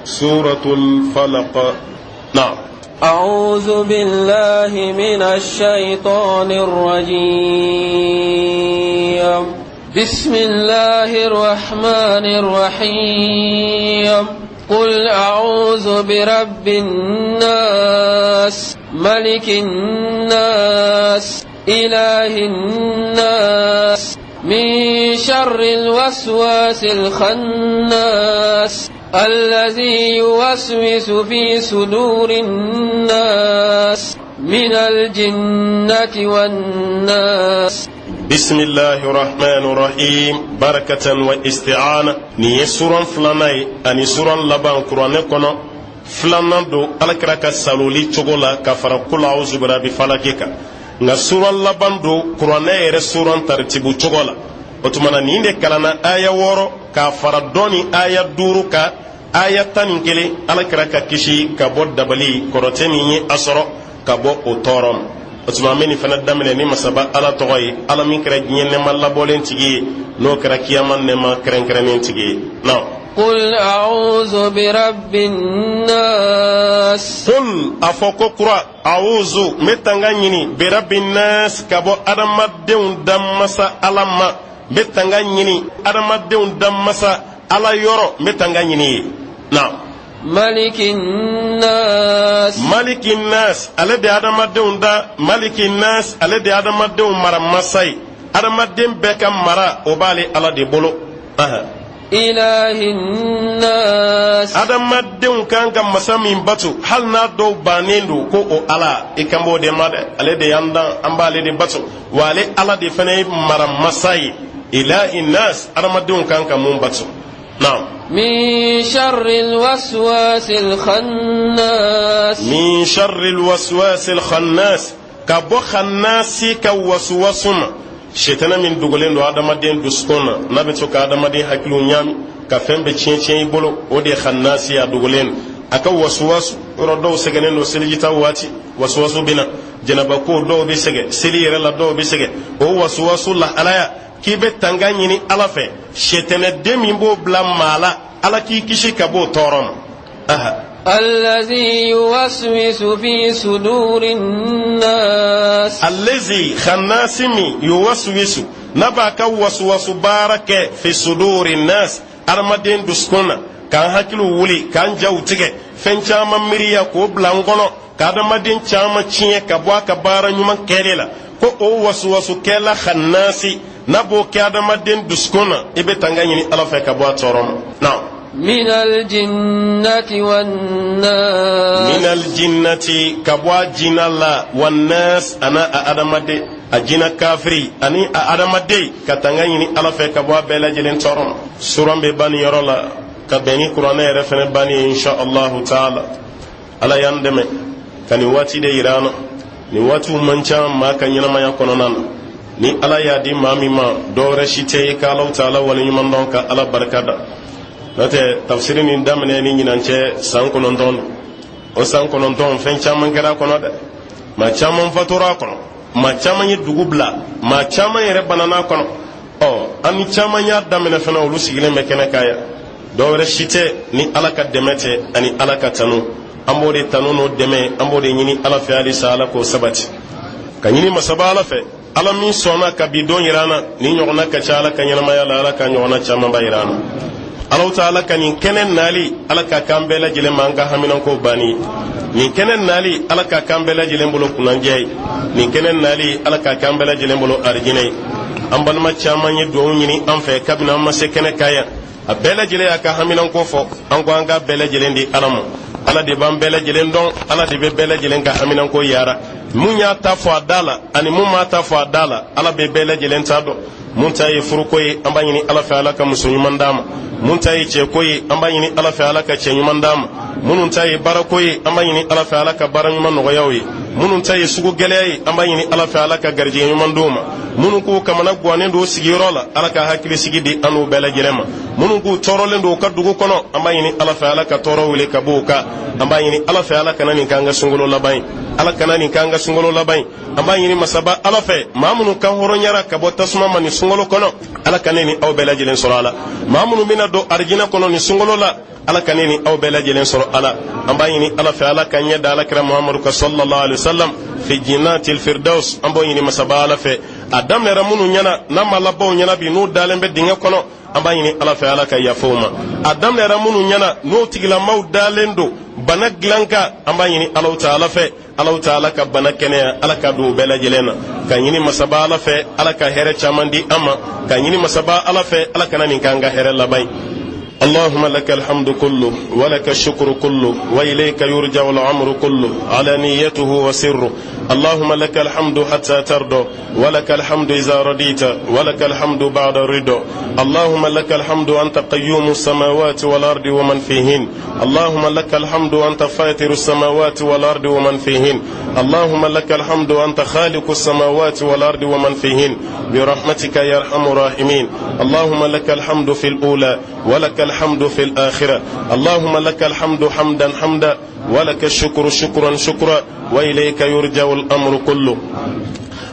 Suratul falaq. Naam. أعوذ بالله من الشيطان الرجيم بسم الله الرحمن الرحيم قل أعوذ برب الناس ملك الناس إله الناس من شر الوسواس الخناس الذي يوسوس في صدور الناس من الجنة والناس. بسم الله الرحمن الرحيم، بركة واستعانة. Nin ye suran filanan ye ani suran laban kuranɛ kɔnɔ. Filanan don Alakira ka saloli cogo la ka fara kul auzu birabi falaki kan, nka suran laban don kuranɛ yɛrɛ suran taritibu cogo la. O tuma na, nin de kalanna aya 6 k'a fara dɔ ni aya 5 kan, aya 11. Alakira ka kisi ka bɔ dabali kɔrɔtɛ min ye a sɔrɔ ka bɔ o tɔɔrɔ ma. O tuma, an bɛ nin fana daminɛ ni Masaba Ala tɔgɔ ye, Ala min kɛra diɲɛ nɛɛma labɔlen tigi ye, n'o kɛra kiyama nɛɛma kɛrɛnkɛrɛnnen tigi ye. Naam. قل أعوذ برب الناس. Qul, a fɔ ko kura, awuzu, n bɛ tanga ɲini, birabi nas, ka bɔ adamadenw danmasa Ala ma. N bɛ tanga ɲini adamadenw danmasa Ala yɔrɔ, n bɛ tanga ɲini ye. Naam. ملك الناس. Maliki nas, ale de adamadenw da. Maliki nas, ale de adamadenw mara masa ye. Adamaden bɛɛ ka mara, o b'ale Ala de bolo. Aha. إله الناس. Adamadenw kan ka masa min bato, hali n'a dɔw bannen don ko o Ala, i kan b'o de ma dɛ. Ale de y'an dan, an b'ale de bato, wa ale Ala de fana ye mara masa ye. Ilahi nas, adamadenw kan ka mun bato? Naam. من شر الوسواس الخناس. Min sharri alwaswasi alkhannas, ka bɔ khannasi ka wasuwasu ma, sɛtɛnɛ min dogolen don adamaden dusukun na, n'a bɛ to ka adamaden hakiliw ɲaami ka fɛn bɛɛ tiɲɛ tiɲɛ i bolo, o de ye khannasi. A dogolen don, a ka wasuwasu yɔrɔ. Dɔw sɛgɛnnen don selijita waati, wasuwasu bɛ na. Jɛnɛbako, dɔw bɛ sɛgɛn seli yɛrɛ la, dɔw bɛ sɛgɛn o wasuwasu lahalaya. K'i bɛ tanga ɲini Ala fɛ, sɛtɛnɛden min b'o bila maa la, Ala k'i kisi ka bɔ o tɔɔrɔ ma. Aha. الذي يوسوس في صدور الناس. Allazi, khannasi min, yuwaswisu, n'a b'a ka wasuwasu baara kɛ, fi suduri nas, adamaden dusukun na, k'an hakiliw wuli, k'an jaw tigɛ, fɛn caman miiriya k'o bila n kɔnɔ, ka adamaden caman tiɲɛ ka bɔ a ka baara ɲuman kɛli la, ko o wasuwasukɛla khannasi, n'a b'o kɛ adamaden dusukun na, i bɛ tanga ɲini Ala fɛ ka bɔ a tɔɔrɔ ma. Naam. من الجنة والناس. Min aljinnati, ka bɔ a jinɛ la, wannas, ana a adamaden, a jinɛ kafiri ani a adamaden, ka tanga ɲini Ala fɛ ka bɔ a bɛɛ lajɛlen tɔɔrɔ ma. Suran bɛ ban nin yɔrɔ la ka bɛn ni kuranɛ yɛrɛ fɛnɛ banni ye, insha Allahu taala. Ala y'an dɛmɛ ka nin waati de yira an na. Nin waatiw man ca maa ka ɲɛnamaya kɔnɔna na. Ni Ala y'a di maa min ma, dɔwɛrɛ si tɛ i ka Alaw taala waleɲuman dɔn, ka Ala barika da. N'o tɛ, tafsiri nin daminɛ ni ɲinan cɛ, san 9 don. O san 9, fɛn caman kɛra a kɔnɔ dɛ. Maa caman fatura a kɔnɔ, maa caman ye dugu bila, maa caman yɛrɛ banana a kɔnɔ. Ɔ, an ni caman y'a daminɛ fana, olu sigilen bɛ kɛnɛ kan yan. Dɔwɛrɛ si tɛ ni Ala ka dɛmɛ tɛ ani Ala ka tanu. An b'o de tanu n'o dɛmɛ, an b'o de ɲini Ala fɛ halisa, Ala k'o sabati ka ɲini Masaba Ala fɛ, Ala min sɔnna ka bi don yira an na. Ni ɲɔgɔnna ka ca Ala ka ɲɛnamaya la, Ala ka ɲɔgɔnna camanba yira an na. Alaw ta Ala ka nin kɛnɛ nali, Ala ka k'an bɛɛ lajɛlen ma an ka haminanko banni. Nin kɛnɛ nali, Ala ka k'an bɛɛ lajɛlen bolo kunnandiya ye. Nin kɛnɛ nali, Ala ka k'an bɛɛ lajɛlen bolo arijinɛ ye. An balima caman ye dugawu ɲini an fɛ kabini an ma se kɛnɛ kan yan. A bɛɛ lajɛlen y'a ka haminanko fɔ. An ko an ka bɛɛ lajɛlen di Ala ma. Ala de b'an bɛɛ lajɛlen dɔn, Ala de bɛ bɛɛ lajɛlen ka haminanko yara. Mun y'a ta fɔ a da la ani mun m'a ta fɔ a da la, Ala bɛ bɛɛ lajɛlen ta dɔn. Mun ta ye furuko ye, an b'a ɲini Ala fɛ, Ala ka muso ɲuman d'a ma. Mun ta ye cɛko ye, an b'a ɲini Ala fɛ, Ala ka cɛ ɲuman d'a ma. Minnu ta ye baarako ye, an b'a ɲini Ala fɛ, Ala ka baara ɲuman nɔgɔyaw ye. Minnu ta ye sugu gɛlɛya ye, an b'a ɲini Ala fɛ, Ala ka garijɛgɛ ɲuman d'u ma. Minnu k'u kamana gannen don sigiyɔrɔ la, Ala ka hakili sigi di an n'u bɛɛ lajɛlen ma. Minnu k'u tɔɔrɔlen don u ka dugu kɔnɔ, an b'a ɲini Ala fɛ, Ala ka tɔɔrɔ wuli ka bɔ u kan. An b'a ɲini Ala fɛ, Ala kana nin k'an ka sunkalo laban ye, Ala kana nin k'an ka sunkalo laban ye. An b'a ɲini masaba Ala fɛ, maa minnu kan hɔrɔnyara ka bɔ tasuma ma nin sunkalo kɔnɔ, Ala ka ne ni aw bɛɛ lajɛlen sɔrɔ a la. Maa minnu bɛna don arijinɛ kɔnɔ nin sunkalo la, Ala ka ne ni aw bɛɛ lajɛlen sɔrɔ a la. An b'a ɲini Ala fɛ, Ala ka ɲɛ da Alakira Muhamadu kan sallallahu alaihi wasallam fi jinnatil firdaus. An b'o ɲini masaba Ala fɛ. A daminɛra minnu ɲɛna n'a ma laban u ɲɛna bi, n'u dalen bɛ dingɛ kɔnɔ, an b'a ɲini Ala fɛ, Ala ka yafa u ma. A daminɛra minnu ɲɛna n'o tigilamaw dalen don bana dilan kan, an b'a ɲini Alahu taala fɛ, Alahu taala ka bana kɛnɛya, Ala ka don u bɛɛ lajɛlen na. Ka ɲini masaba Ala fɛ, Ala ka hɛrɛ caman di an ma. Ka ɲini masaba Ala fɛ, Ala kana nin k'an ka hɛrɛ laban ye. اللهم لك الحمد كله، ولك الشكر كله، وإليك يرجع الأمر كله علانيته وسره. اللهم لك الحمد حتى ترضى، ولك الحمد إذا رضيت، ولك الحمد بعد الرضا. اللهم لك الحمد، أنت قيوم السماوات والأرض ومن فيهن. اللهم لك الحمد، أنت فاطر السماوات والأرض ومن فيهن. اللهم لك الحمد، أنت خالق السماوات والأرض ومن فيهن، برحمتك يا أرحم الراحمين. اللهم لك الحمد في الأولى، ولك الحمد في الآخرة. اللهم لك الحمد حمدا حمدا، ولك الشكر شكرا شكرا، وإليك يرجع الأمر كله.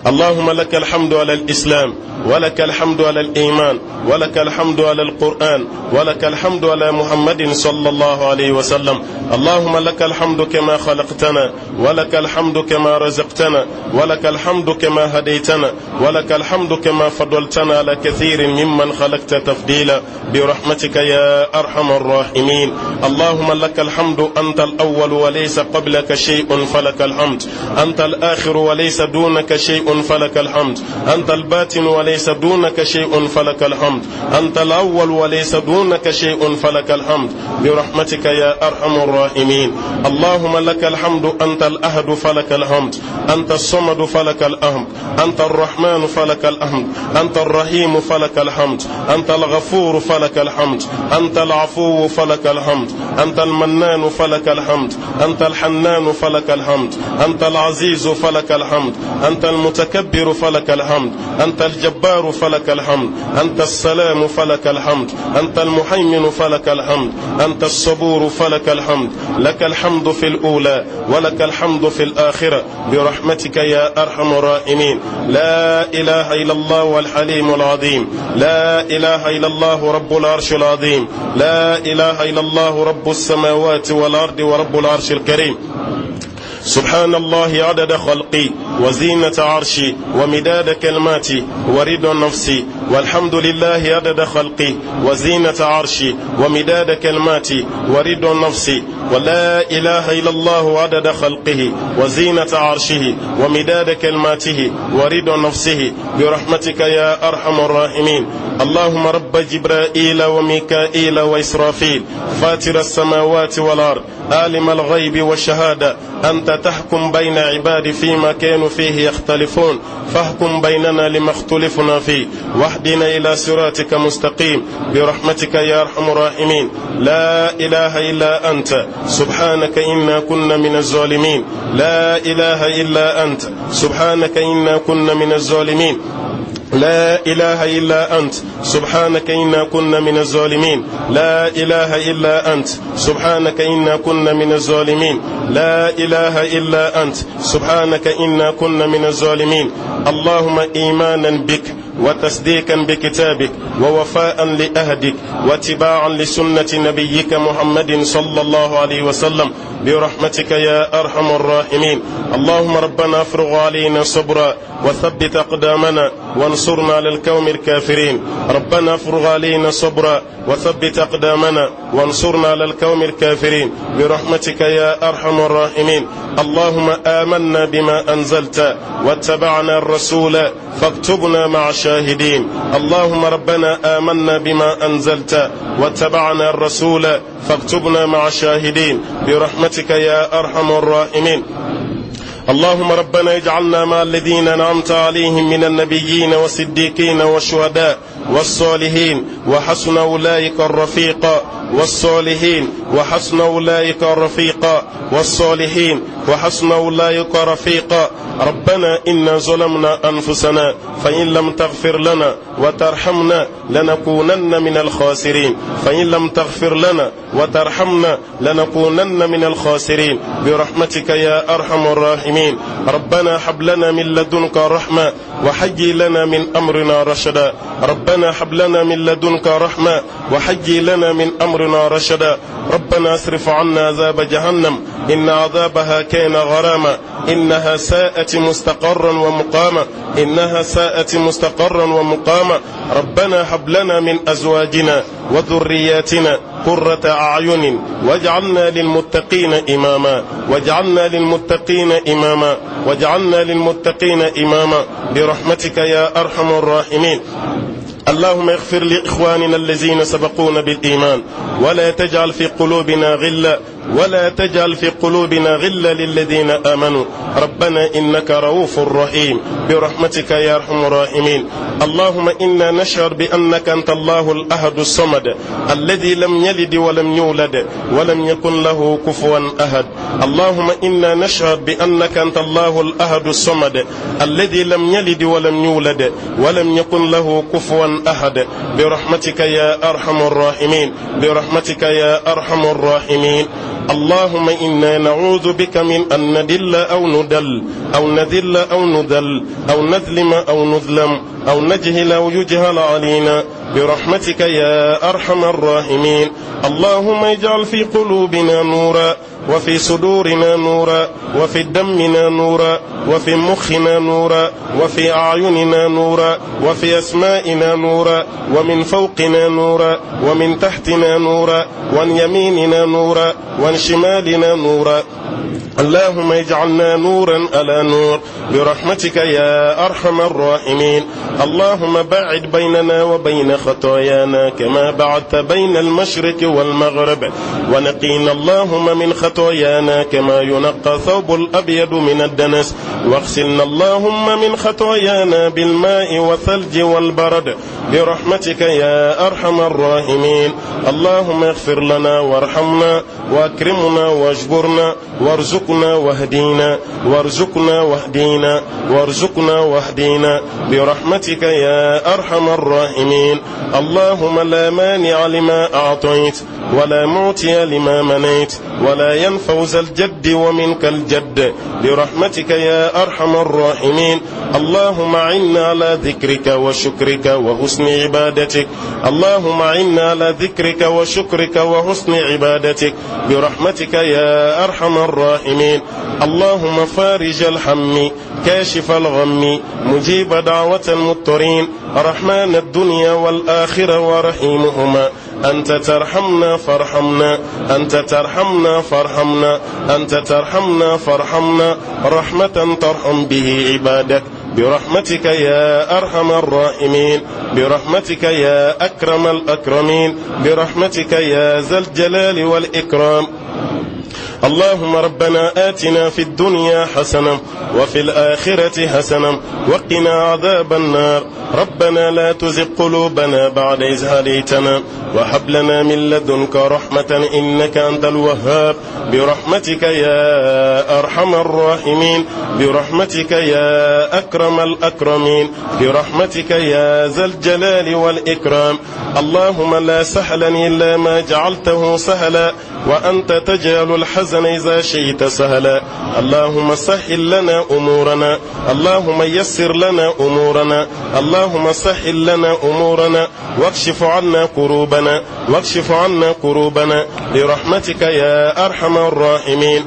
اللهم لك الحمد على الإسلام، ولك الحمد على الإيمان، ولك الحمد على القرآن، ولك الحمد على محمد صلى الله عليه وسلم. اللهم لك الحمد كما خلقتنا، ولك الحمد كما رزقتنا، ولك الحمد كما هديتنا، ولك الحمد كما فضلتنا على كثير ممن خلقت تفضيلا، برحمتك يا أرحم الراحمين. اللهم لك الحمد، أنت الأول وليس قبلك شيء فلك الحمد، أنت الآخر وليس دونك شيء فلك الحمد، أنت الباطن وليس دونك شيء فلك الحمد، أنت الأول وليس دونك شيء فلك الحمد، برحمتك يا أرحم الراحمين. اللهم لك الحمد، أنت الأحد فلك الحمد، أنت الصمد فلك الحمد، أنت الرحمن فلك الحمد، أنت الرحيم فلك الحمد، أنت الغفور فلك الحمد، أنت العفو فلك الحمد، أنت المنان فلك الحمد، أنت الحنان فلك الحمد، أنت العزيز فلك الحمد، أنت المتكبر فلك الحمد، أنت الجبار فلك الحمد، أنت السلام فلك الحمد، أنت المهيمن فلك الحمد، أنت الصبور فلك الحمد. لك الحمد في الأولى، ولك الحمد في الآخرة، برحمتك يا أرحم الراحمين. لا إله إلا الله والحليم العظيم. لا إله إلا الله رب العرش العظيم. لا إله إلا الله رب السماوات والأرض ورب العرش الكريم. سبحان الله عدد خلقي، وزينة عرشي، ومداد كلماتي، ورضا نفسي. والحمد لله عدد خلقي، وزينة عرشي، ومداد كلماتي، ورضا نفسي. ولا إله إلا الله عدد خلقه، وزينة عرشه، ومداد كلماته، ورضا نفسه، برحمتك يا أرحم الراحمين. اللهم رب جبرائيل وميكائيل وإسرافيل، فاتر السماوات والأرض، عالم الغيب والشهادة، أنت تحكم بين عبادي فيما كانوا فيه يختلفون، فاحكم بيننا لما اختلفنا فيه، واهدنا إلى صراطك مستقيم، برحمتك يا أرحم الراحمين. لا إله إلا أنت، سبحانك إنا كنا من الظالمين. لا إله إلا أنت، سبحانك إنا كنا من الظالمين. لا إله إلا أنت، سبحانك إنا كنا من الظالمين. لا إله إلا أنت، سبحانك إنا كنا من الظالمين. لا إله إلا أنت، سبحانك إنا كنا من الظالمين. اللهم إيمانا بك، وتصديقا بكتابك، ووفاء لأهدك، واتباعا لسنة نبيك محمد صلى الله عليه وسلم، برحمتك يا أرحم الراحمين. اللهم ربنا افرغ علينا صبرا، وثبت أقدامنا، وانصرنا على القوم الكافرين. ربنا افرغ علينا صبرا، وثبت أقدامنا، وانصرنا على القوم الكافرين، برحمتك يا أرحم الراحمين. اللهم آمنا بما أنزلت، واتبعنا الرسول، فاكتبنا مع الشاهدين. اللهم ربنا آمنا بما أنزلت، واتبعنا الرسول، فاكتبنا مع الشاهدين، برحمتك يا أرحم الراحمين. اللهم ربنا اجعلنا مع الذين أنعمت عليهم من النبيين والصديقين والشهداء والصالحين وحسن أولئك الرفيقا والصالحين وحسن أولئك رفيقا والصالحين وحسن أولئك رفيقا ربنا إنا ظلمنا أنفسنا فإن لم تغفر لنا وترحمنا لنكونن من الخاسرين فإن لم تغفر لنا وترحمنا لنكونن من الخاسرين برحمتك يا أرحم الراحمين ربنا هب لنا من لدنك رحمة وحجي لنا من أمرنا رشدا ربنا هب لنا من لدنك رحمة وحجي لنا من أمرنا رشدا ربنا اصرف عنا عذاب جهنم إن عذابها كان غراما إنها ساءت مستقرا ومقاما إنها ساءت مستقرا ومقاما ربنا هب لنا من أزواجنا وذرياتنا قرة أعين واجعلنا للمتقين إماما واجعلنا للمتقين إماما واجعلنا للمتقين إماما برحمتك يا أرحم الراحمين اللهم اغفر لإخواننا الذين سبقونا بالإيمان ولا تجعل في قلوبنا غلا ولا تجعل في قلوبنا غلا للذين آمنوا ربنا إنك رؤوف رحيم برحمتك يا أرحم الراحمين اللهم إنا نشعر بأنك أنت الله الأحد الصمد الذي لم يلد ولم يولد ولم يكن له كفوا أحد اللهم إنا نشعر بأنك أنت الله الأحد الصمد الذي لم يلد ولم يولد ولم يكن له كفوا أحد برحمتك يا أرحم الراحمين برحمتك يا أرحم الراحمين اللهم إنا نعوذ بك من أن ندل أو ندل أو نذل أو نذل أو نظلم أو نظلم أو نجهل أو يجهل علينا برحمتك يا أرحم الراحمين اللهم اجعل في قلوبنا نورا وفي صدورنا نورا وفي دمنا نورا وفي مخنا نورا وفي أعيننا نورا وفي أسمائنا نورا ومن فوقنا نورا ومن تحتنا نورا وعن يميننا نورا وعن شمالنا نورا اللهم اجعلنا نورا على نور برحمتك يا أرحم الراحمين اللهم باعد بيننا وبين خطايانا كما بعدت بين المشرق والمغرب ونقينا اللهم من خطايانا كما ينقى الثوب الأبيض من الدنس واغسلنا اللهم من خطايانا بالماء والثلج والبرد برحمتك يا أرحم الراحمين اللهم اغفر لنا وارحمنا واكرمنا واجبرنا وارزقنا واهدينا وارزقنا واهدينا وارزقنا واهدينا برحمتك يا أرحم الراحمين اللهم لا مانع لما أعطيت ولا معطي لما منيت ولا ينفع ذا الجد ومنك الجد برحمتك يا أرحم الراحمين اللهم عنا على ذكرك وشكرك وحسن عبادتك اللهم عنا على ذكرك وشكرك وحسن عبادتك برحمتك يا أرحم الراحمين اللهم فارج الهم كاشف الغم مجيب دعوة المضطرين رحمن الدنيا والآخرة ورحيمهما أنت ترحمنا فارحمنا أنت ترحمنا فارحمنا أنت ترحمنا فارحمنا رحمة ترحم به عبادك برحمتك يا أرحم الراحمين برحمتك يا أكرم الأكرمين برحمتك يا ذا الجلال والإكرام اللهم ربنا آتنا في الدنيا حسنة وفي الآخرة حسنة وقنا عذاب النار ربنا لا تزغ قلوبنا بعد إذ هديتنا وهب لنا من لدنك رحمة إنك أنت الوهاب برحمتك يا أرحم الراحمين برحمتك يا أكرم الأكرمين برحمتك يا ذا الجلال والإكرام اللهم لا سهلا إلا ما جعلته سهلا وأنت تجعل الحزن إذا شئت سهلا اللهم سهل لنا أمورنا اللهم يسر لنا أمورنا اللهم سهل لنا أمورنا واكشف عنا كروبنا واكشف عنا كروبنا برحمتك يا أرحم الراحمين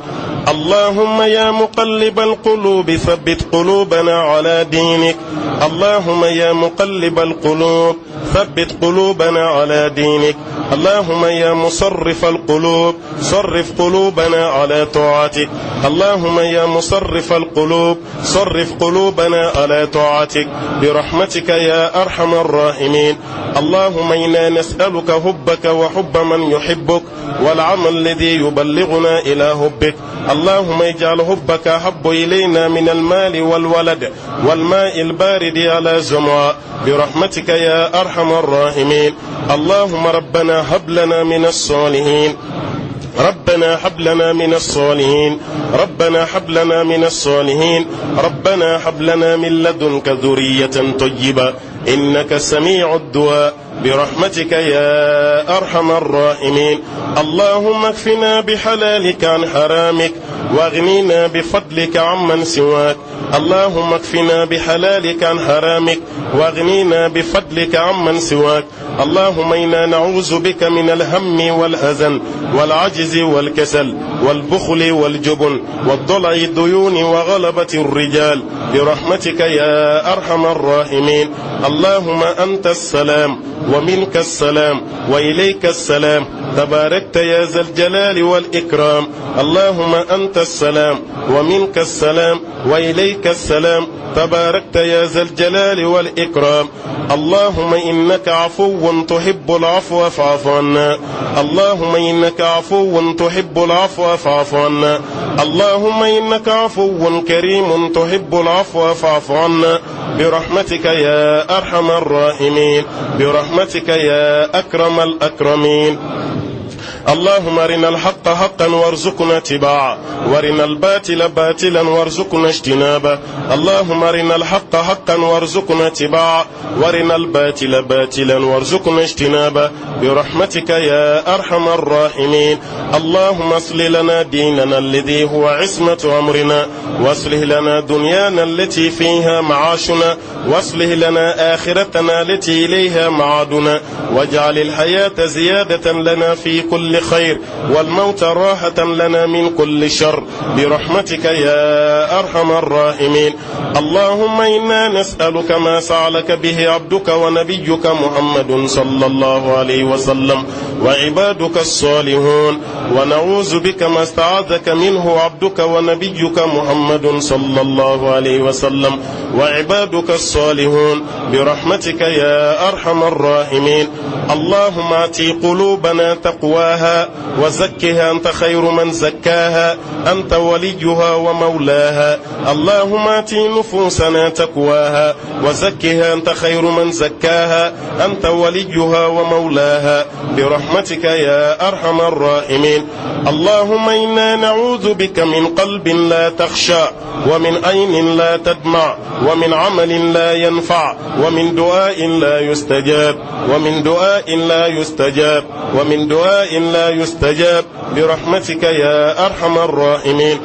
اللهم يا مقلب القلوب ثبت قلوبنا على دينك اللهم يا مقلب القلوب ثبت قلوبنا على دينك اللهم يا مصرف القلوب صرف قلوبنا على طاعتك اللهم يا مصرف القلوب صرف قلوبنا على طاعتك برحمتك يا أرحم الراحمين اللهم إنا نسألك حبك وحب من يحبك والعمل الذي يبلغنا إلى حبك اللهم اجعل حبك أحب إلينا من المال والولد والماء البارد على زمعاء برحمتك يا أرحم أرحم الراحمين اللهم ربنا هب لنا من الصالحين ربنا هب لنا من الصالحين ربنا هب لنا من الصالحين ربنا هب لنا من لدنك ذرية طيبة إنك سميع الدعاء برحمتك يا أرحم الراحمين اللهم اكفنا بحلالك عن حرامك واغننا بفضلك عمن سواك اللهم اكفنا بحلالك عن حرامك واغننا بفضلك عمن سواك اللهم إنا نعوذ بك من الهم والحزن والعجز والكسل والبخل والجبن والضلع الديون وغلبة الرجال برحمتك يا أرحم الراحمين اللهم أنت السلام ومنك السلام وإليك السلام تباركت يا ذا الجلال والإكرام اللهم أنت السلام ومنك السلام وإليك السلام تباركت يا ذا الجلال والإكرام اللهم إنك عفو تحب العفو فاعف عنا اللهم إنك عفو تحب العفو فاعف عنا اللهم إنك عفو كريم تحب العفو فاعف عنا برحمتك يا أرحم الراحمين برحمتك يا أكرم الأكرمين اللهم ارنا الحق حقا وارزقنا اتباعه وارنا الباطل باطلا وارزقنا اجتنابه اللهم ارنا الحق حقا وارزقنا اتباعه وارنا الباطل باطلا وارزقنا اجتنابه برحمتك يا ارحم الراحمين اللهم اصلح لنا ديننا الذي هو عصمة امرنا واصلح لنا دنيانا التي فيها معاشنا واصلح لنا اخرتنا التي اليها معادنا واجعل الحياة زيادة لنا في كل خير والموت راحة لنا من كل شر برحمتك يا أرحم الراحمين اللهم إنا نسألك ما سألك به عبدك ونبيك محمد صلى الله عليه وسلم وعبادك الصالحون ونعوذ بك ما استعاذك منه عبدك ونبيك محمد صلى الله عليه وسلم وعبادك الصالحون برحمتك يا أرحم الراحمين اللهم اعطي قلوبنا تقواها وزكها أنت خير من زكاها أنت وليها ومولاها اللهم اعطي نفوسنا تقواها وزكها أنت خير من زكاها أنت وليها ومولاها برحمتك يا أرحم الراحمين اللهم إنا نعوذ بك من قلب لا تخشى ومن عين لا تدمع ومن عمل لا ينفع ومن دعاء لا يستجاب ومن دعاء لا يستجاب ومن دعاء لا يستجاب برحمتك يا أرحم الراحمين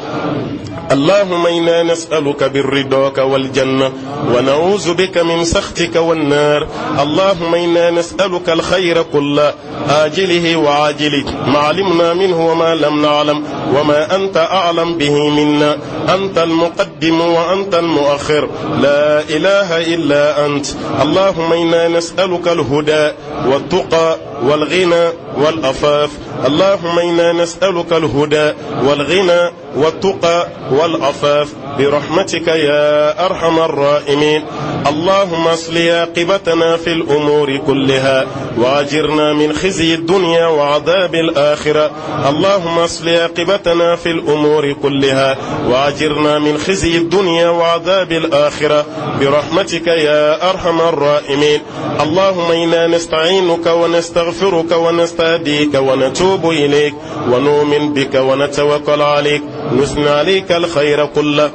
اللهم إنا نسألك بالرضاك والجنة ونعوذ بك من سخطك والنار اللهم إنا نسألك الخير كله آجله وعاجله ما علمنا منه وما لم نعلم وما أنت أعلم به منا أنت المقدم وأنت المؤخر لا إله إلا أنت اللهم إنا نسألك الهدى والتقى والغنى والأفاف اللهم إنا نسألك الهدى والغنى والتقى والعفاف برحمتك يا أرحم الراحمين اللهم اصل عاقبتنا في الأمور كلها وأجرنا من خزي الدنيا وعذاب الآخرة اللهم اصل عاقبتنا في الأمور كلها وأجرنا من خزي الدنيا وعذاب الآخرة برحمتك يا أرحم الراحمين اللهم إنا نستعينك ونستغفرك ونستهديك ونتوب إليك ونؤمن بك ونتوكل عليك نثني عليك الخير كله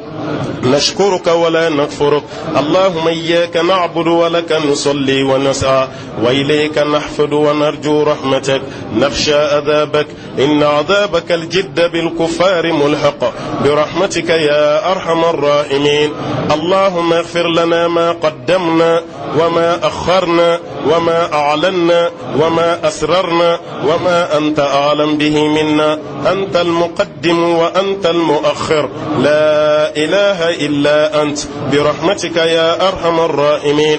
نشكرك ولا نكفرك اللهم إياك نعبد ولك نصلي ونسعى وإليك نحفد ونرجو رحمتك نخشى عذابك إن عذابك الجد بالكفار ملحق برحمتك يا أرحم الراحمين اللهم اغفر لنا ما قدمنا وما أخرنا وما أعلنا وما أسررنا وما أنت أعلم به منا أنت المقدم وأنت المؤخر لا إله إلا أنت برحمتك يا أرحم الراحمين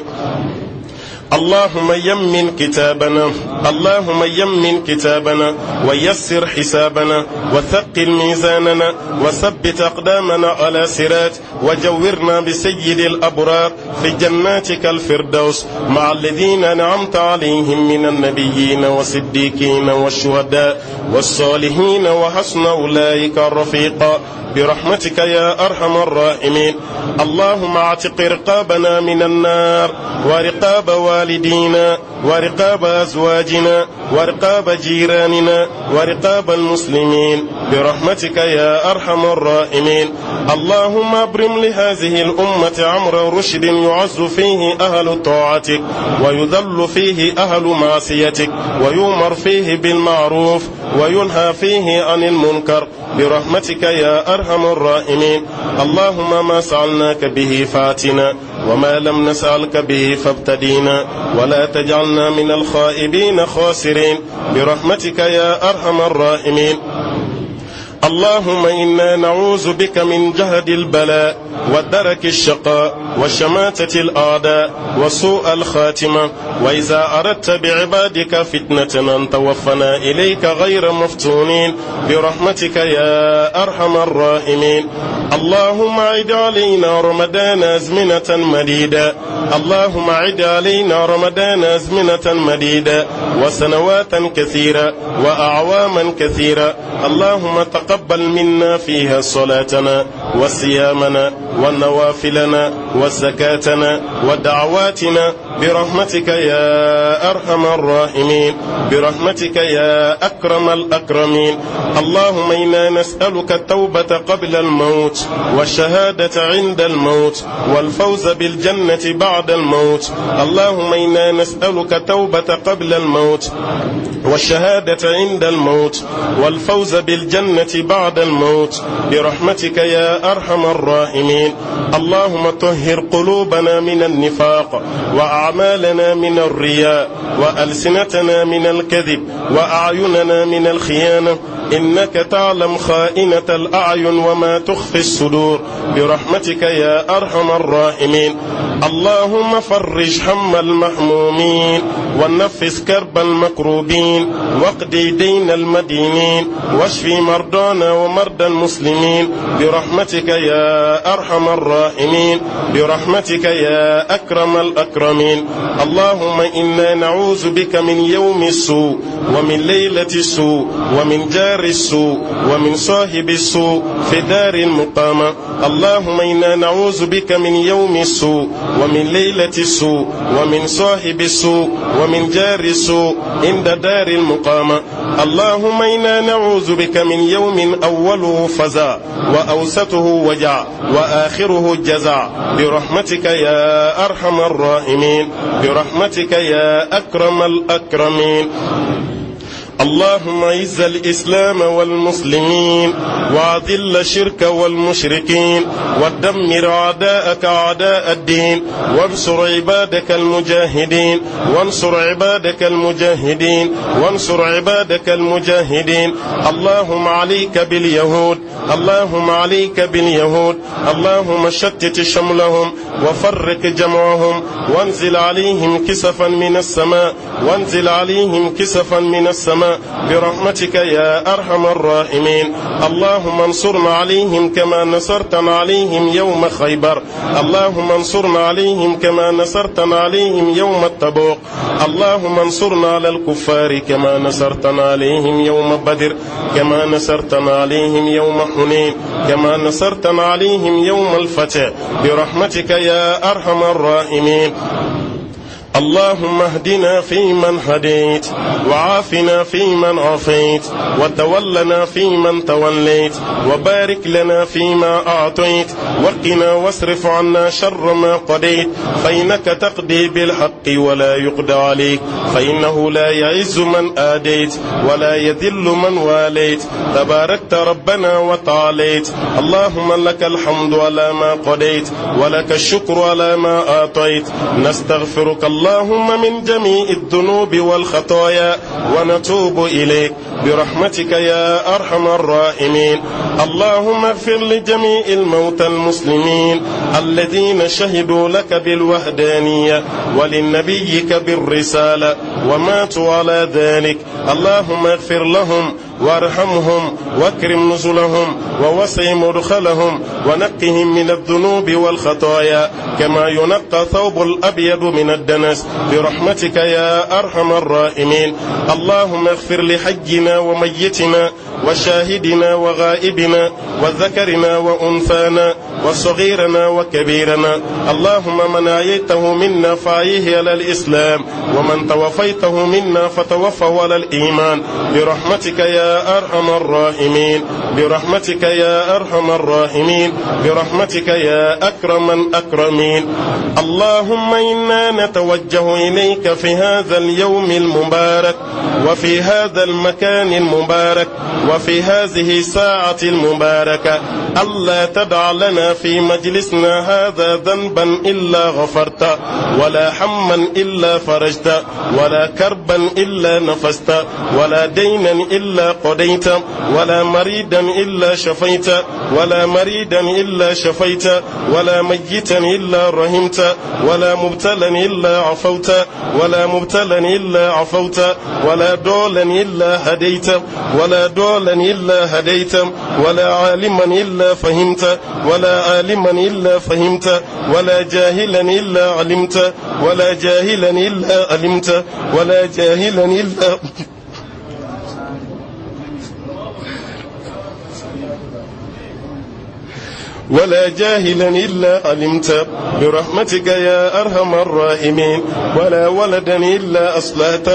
اللهم يمن كتابنا اللهم يمن كتابنا ويسر حسابنا وثقل ميزاننا وثبت أقدامنا على صراط وجورنا بسيد الأبرار في جناتك الفردوس مع الذين أنعمت عليهم من النبيين والصديقين والشهداء والصالحين وحسن أولئك رفيقا برحمتك يا أرحم الراحمين اللهم اعتق رقابنا من النار ورقاب والدينا والدينا ورقاب أزواجنا ورقاب جيراننا ورقاب المسلمين برحمتك يا أرحم الراحمين اللهم أبرم لهذه الأمة أمر رشد يعز فيه أهل طاعتك ويذل فيه أهل معصيتك ويؤمر فيه بالمعروف وينهى فيه عن المنكر برحمتك يا أرحم الراحمين اللهم ما سألناك به فاتنا وما لم نسألك به فابتدينا ولا تجعلنا من الخائبين خاسرين برحمتك يا أرحم الراحمين اللهم إنا نعوذ بك من جهد البلاء ودرك الشقاء وشماتة الأعداء وسوء الخاتمة وإذا أردت بعبادك فتنة أن توفنا إليك غير مفتونين برحمتك يا أرحم الراحمين اللهم عد علينا رمضان أزمنة مديدة اللهم عد علينا رمضان أزمنة مديدة وسنوات كثيرة وأعواما كثيرة اللهم تقبل منا فيها صلاتنا وصيامنا ونوافلنا وزكاتنا ودعواتنا برحمتك يا أرحم الراحمين برحمتك يا أكرم الأكرمين اللهم إنا نسألك التوبة قبل الموت والشهادة عند الموت والفوز بالجنة بعد الموت اللهم إنا نسألك توبة قبل الموت والشهادة عند الموت والفوز بالجنة بعد الموت برحمتك يا أرحم الراحمين اللهم طهر قلوبنا من النفاق وأعمالنا من الرياء وألسنتنا من الكذب وأعيننا من الخيانة إنك تعلم خائنة الأعين وما تخفي الصدور برحمتك يا أرحم الراحمين اللهم فرج هم المحمومين ونفس كرب المكروبين واقضي دين المدينين واشفي مرضانا ومرضى المسلمين برحمتك يا أرحم الراحمين برحمتك يا أكرم الأكرمين اللهم إنا نعوذ بك من يوم السوء ومن ليلة السوء ومن جار السوء ومن صاحب السوء في دار المقامة اللهم إنا نعوذ بك من يوم السوء ومن ليلة السوء ومن صاحب السوء ومن جار السوء عند دار المقامة اللهم إنا نعوذ بك من يوم أوله فزع وأوسطه وجع وآخره جزع برحمتك يا أرحم الراحمين برحمتك يا أكرم الأكرمين اللهم اعز الاسلام والمسلمين واذل الشرك والمشركين ودمر اعداءك اعداء الدين وانصر عبادك المجاهدين وانصر عبادك المجاهدين وانصر عبادك المجاهدين اللهم عليك باليهود اللهم عليك باليهود اللهم شتت شملهم وفرق جمعهم وانزل عليهم كسفا من السماء وانزل عليهم كسفا من السماء برحمتك يا أرحم الراحمين اللهم انصرنا عليهم كما نصرتنا عليهم يوم خيبر اللهم انصرنا عليهم كما نصرتنا عليهم يوم التبوك اللهم انصرنا على الكفار كما نصرتنا عليهم يوم بدر كما نصرتنا عليهم يوم حنين كما نصرتنا عليهم يوم الفتح برحمتك يا أرحم الراحمين اللهم اهدنا فيمن هديت وعافنا فيمن عافيت وتولنا فيمن توليت وبارك لنا فيما أعطيت وقنا واصرف عنا شر ما قضيت فإنك تقضي بالحق ولا يقضى عليك فإنه لا يعز من آديت ولا يذل من واليت تباركت ربنا وتعاليت اللهم لك الحمد على ما قضيت ولك الشكر على ما أعطيت نستغفرك اللهم من جميع الذنوب والخطايا ونتوب إليك برحمتك يا أرحم الراحمين اللهم اغفر لجميع الموتى المسلمين الذين شهدوا لك بالوحدانية ولنبيك بالرسالة وماتوا على ذلك اللهم اغفر لهم وارحمهم واكرم نزلهم ووسع مدخلهم ونقهم من الذنوب والخطايا كما ينقى ثوب الأبيض من الدنس برحمتك يا أرحم الراحمين اللهم اغفر لحجنا وميتنا وشاهدنا وغائبنا وذكرنا وأنثانا وصغيرنا وكبيرنا اللهم من أعيته منا فأعيه على الإسلام ومن توفيته منا فتوفه على الإيمان برحمتك يا أرحم الراحمين برحمتك يا أرحم الراحمين برحمتك يا أكرم الأكرمين اللهم إنا نتوجه إليك في هذا اليوم المبارك وفي هذا المكان المبارك وفي هذه الساعة المباركة ألا تدع لنا في مجلسنا هذا ذنبا إلا غفرت ولا حما إلا فرجت ولا كربا إلا نفست ولا دينا إلا قضيت ولا مريدا إلا شفيت ولا مريدا إلا شفيت ولا ميتا إلا رحمت ولا مبتلا إلا عفوت ولا مبتلا إلا عفوت ولا دولا إلا هديت ولا دولا إلا هديت ولا عالما إلا فهمت ولا عالما إلا فهمت ولا جاهلا إلا علمت ولا جاهلا إلا علمت ولا جاهلا إلا ولا جاهلا إلا علمت برحمتك يا أرحم الراحمين ولا ولدا إلا أصلحت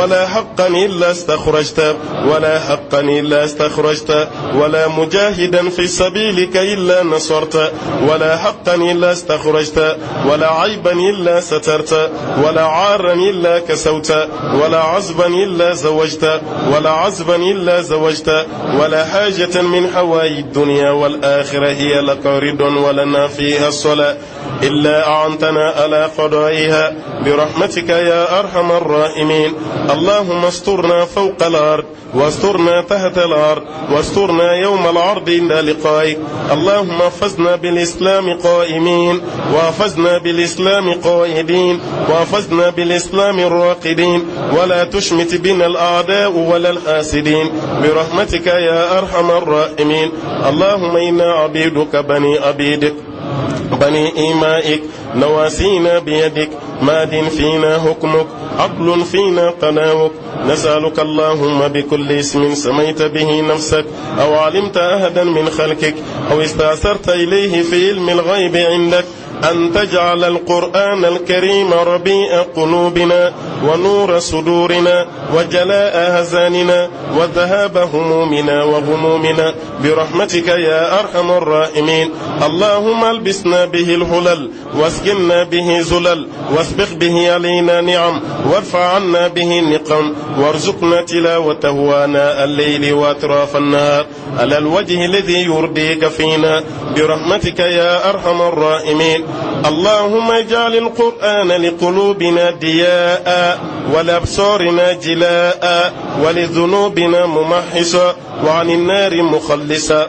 ولا حقا إلا استخرجت ولا حقا إلا استخرجت ولا مجاهدا في سبيلك إلا نصرت ولا حقا إلا استخرجت ولا عيبا إلا سترت ولا عارا إلا كسوت ولا عزبا إلا زوجت ولا عزبا إلا زوجت ولا حاجة من حوائج الدنيا والآخرة هي لك رد ولنا فيها الصلاة إلا أعنتنا على قضائها برحمتك يا أرحم الراحمين اللهم استرنا فوق الأرض واسترنا تحت الأرض واسترنا يوم العرض عند لقائك اللهم فزنا بالإسلام قائمين وفزنا بالإسلام قائدين وفزنا بالإسلام الراقدين ولا تشمت بنا الأعداء ولا الحاسدين برحمتك يا أرحم الراحمين اللهم إنا عبيدك بني عبيدك بني إيمائك نواسينا بيدك ماد فينا حكمك عدل فينا قناوك نسألك اللهم بكل اسم سميت به نفسك أو علمت أحدا من خلقك أو استأثرت إليه في علم الغيب عندك أن تجعل القرآن الكريم ربيع قلوبنا ونور صدورنا وجلاء هزاننا وذهاب همومنا وغمومنا برحمتك يا أرحم الراحمين اللهم البسنا به الهلل واسكننا به زلل واسبغ به علينا نعم وارفع عنا به النقم وارزقنا تلاوته آناء الليل وأطراف النهار على الوجه الذي يرضيك فينا برحمتك يا أرحم الراحمين اللهم اجعل القرآن لقلوبنا ضياء ولأبصارنا جلاء ولذنوبنا ممحصا وعن النار مخلصا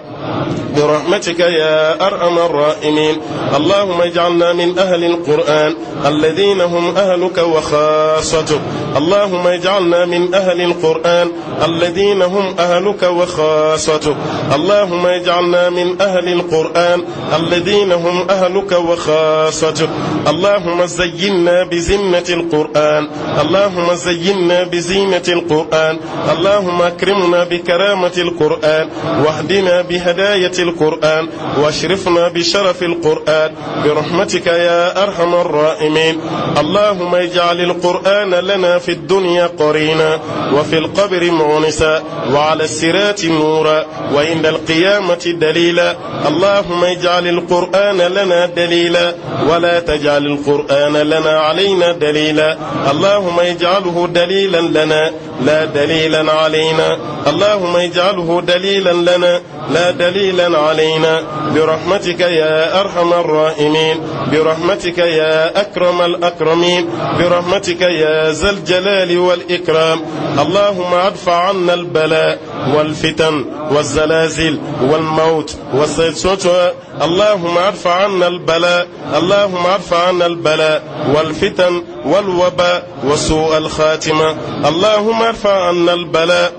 برحمتك يا أرحم الراحمين اللهم اجعلنا من أهل القرآن الذين هم أهلك وخاصتك اللهم اجعلنا من أهل القرآن الذين هم أهلك وخاصتك اللهم اجعلنا من أهل القرآن الذين هم أهلك وخاصتك اللهم زينا بزينة القرآن اللهم زينا بزينة القرآن اللهم اكرمنا بكرامة القرآن واهدنا بهداية القرآن واشرفنا بشرف القرآن برحمتك يا أرحم الراحمين اللهم اجعل القرآن لنا في الدنيا قرينا وفي القبر مونسا وعلى الصراط نورا وعند القيامة دليلا اللهم اجعل القرآن لنا دليلا ولا تجعل القرآن لنا علينا دليلا اللهم اجعله دليلا لنا لا دليلا علينا اللهم اجعله دليلا لنا لا دليلا علينا برحمتك يا أرحم الراحمين برحمتك يا أكرم الأكرمين برحمتك يا ذا الجلال والإكرام اللهم ادفع عنا البلاء والفتن والزلازل والموت والسيطة اللهم ارفع عنا البلاء اللهم ارفع عنا البلاء والفتن والوباء وسوء الخاتمة اللهم ارفع عنا البلاء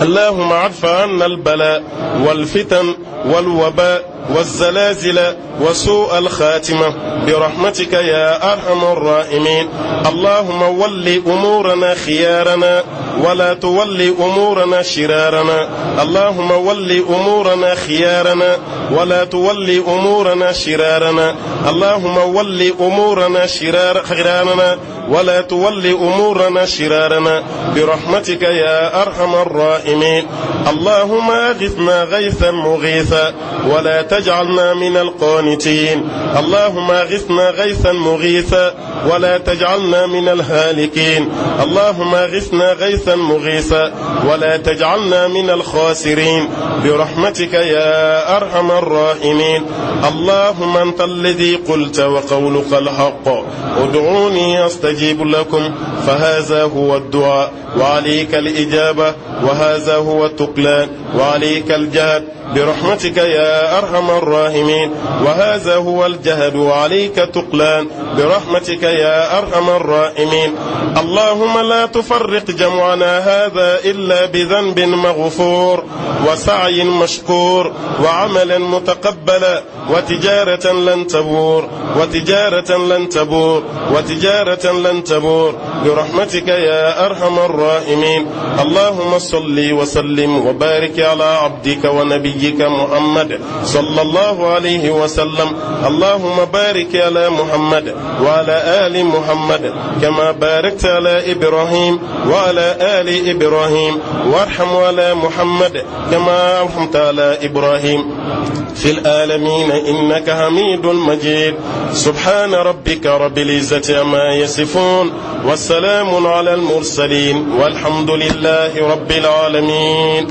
اللهم ادفع عنا البلاء والفتن والوباء والزلازل وسوء الخاتمة برحمتك يا أرحم الراحمين اللهم ول أمورنا خيارنا ولا تولي أمورنا شرارنا اللهم ول أمورنا خيارنا ولا تولي أمورنا شرارنا اللهم ول أمورنا شرار خيارنا ولا تولي أمورنا شرارنا برحمتك يا أرحم الراحمين اللهم أغثنا غيثا مغيثا ولا تجعلنا من القانتين اللهم أغثنا غيثا مغيثا ولا تجعلنا من الهالكين اللهم أغثنا غيثا مغيثا ولا تجعلنا من الخاسرين برحمتك يا أرحم الراحمين اللهم أنت الذي قلت وقولك الحق ادعوني أستجيب لكم فهذا هو الدعاء وعليك الإجابة وهذا هو التقلان وعليك الجهد برحمتك يا أرحم الراحمين وهذا هو الجهد وعليك تقلان برحمتك يا أرحم الراحمين اللهم لا تفرق جمعنا هذا إلا بذنب مغفور وسعي مشكور وعمل متقبلا وتجارة لن تبور وتجارة لن تبور وتجارة لن تبور برحمتك يا أرحم الراحمين اللهم صل وسلم وبارك على عبدك ونبيك محمد صلى الله عليه وسلم اللهم بارك على محمد وعلى آل محمد كما باركت على إبراهيم وعلى آل إبراهيم وارحم على محمد كما رحمت على إبراهيم في العالمين إنك حميد مجيد سبحان ربك رب العزة عما يصفون والسلام على المرسلين والحمد لله رب العالمين